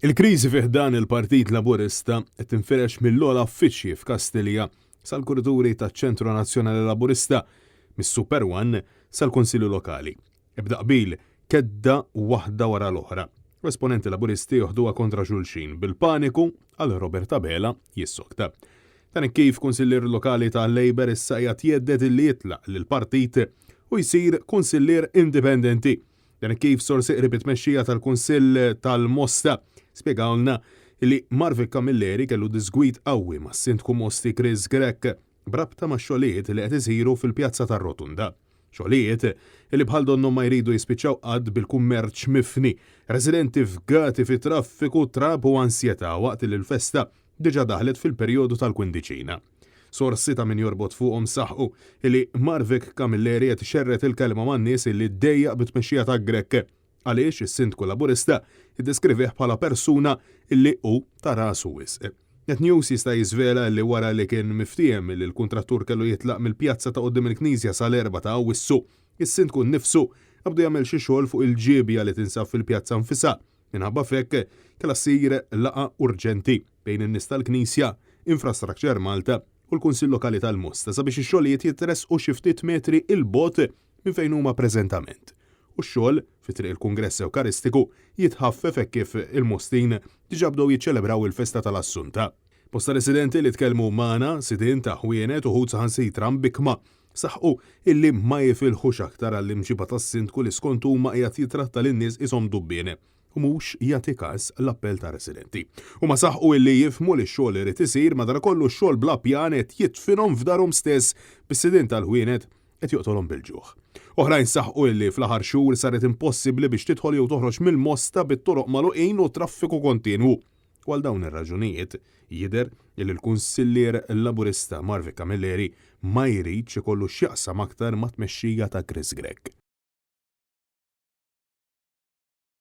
Il-kriżi fi ħdan il-Partit Laburista qed tinfirex mill-ogħla uffiċċji f'Kastilja sal-kurituri taċ-Ċentru Nazzjonali Laburista, mis-Super One sal-Kunsilli Lokali. Ebda qbil, kedda waħda wara l-oħra. U esponenti Laburisti joħduha kontra xulxin bil-paniku għal Robert Abela jissokta. Dan hekk kif kunsillier lokali ta' Labour issa qiegħed jhedded illi jitlaq lill-partit u jsir kunsillier indipendenti. Dan kif sorsi qrib it-tmexxija tal-Kunsill tal-Mosta spjegawlna li Marvic Camilleri kellu diżgwid qawwi mas-Sindku Mosti Chris Grech b'rabta ma' xogħlijiet li qed isiru fil-Pjazza tar-Rotunda. Xogħlijiet li bħal donnhom ma jridu jispiċċaw qatt bil-kummerċ mifni, residenti fgati fit-traffiku, trab u ansjetà waqt li l-festa diġà daħlet fil-perjodu tal-kwindiċina. Sorsi ta' min jorbot fuqhom saħqu li Marvic Camilleri qed ixerred il-kelma man-nies li ddejjaq bit-tmexxija ta' Grech għaliex is-Sindku Laburista ddeskrivih bħala persuna li hu ta' rasu wisq. Net News jista' jiżvela li wara li kien miftiehem li l-kuntrattur kellu jitlaq mill-pjazza ta' quddiem il-Knisja sal-Erbgħa ta' Awwissu, is-Sindku nnifsu qabdu jagħmel xi xogħol fuq il-ġiebja li tinsab fil-pjazza nfisha. Minħabba f'hekk, kellha ssir laqgħa urġenti bejn in-nies tal-Knisja, Infrastructure Malta u l-Kunsill Lokali tal-Mosta sabiex ix-xogħlijiet jitressqu xi ftit metri 'il bogħod minn fejn huma preżentament u x-xogħol fi Triq il-Kungress Ewkaristiku jitħaffef hekk kif il-Mostin diġà bdew jiċċelebraw il-festa tal-Assunta. Bosta residenti li tkellmu magħna, sidien ta' ħwienet, uħud saħansitra mbikkma, saħqu illi ma jifilħux aktar għall-imġiba tas-Sindku li skont huma qiegħed jitratta lin-nies qishom dubbien u mhux jagħti każ l-appell tar-residenti. Huma saħqu illi jifhmu li x-xogħol irid isir madankollu x-xogħol bla pjan qed jidfinhom f'darhom stess bis-sidien tal-ħwienet qed joqtolhom bil-ġuħ. Oħrajn saħqu illi fl-aħħar xhur saret impossibbli biex tidħol jew toħroġ mill-Mosta bit-toroq magħluqin u traffiku kontinwu. U għal dawn ir-raġunijiet, jidher li l-Kunsillier Laburista Marvic Camilleri ma jridx ikollu x'jaqsam aktar mat-tmexxija ta' Chris Grech.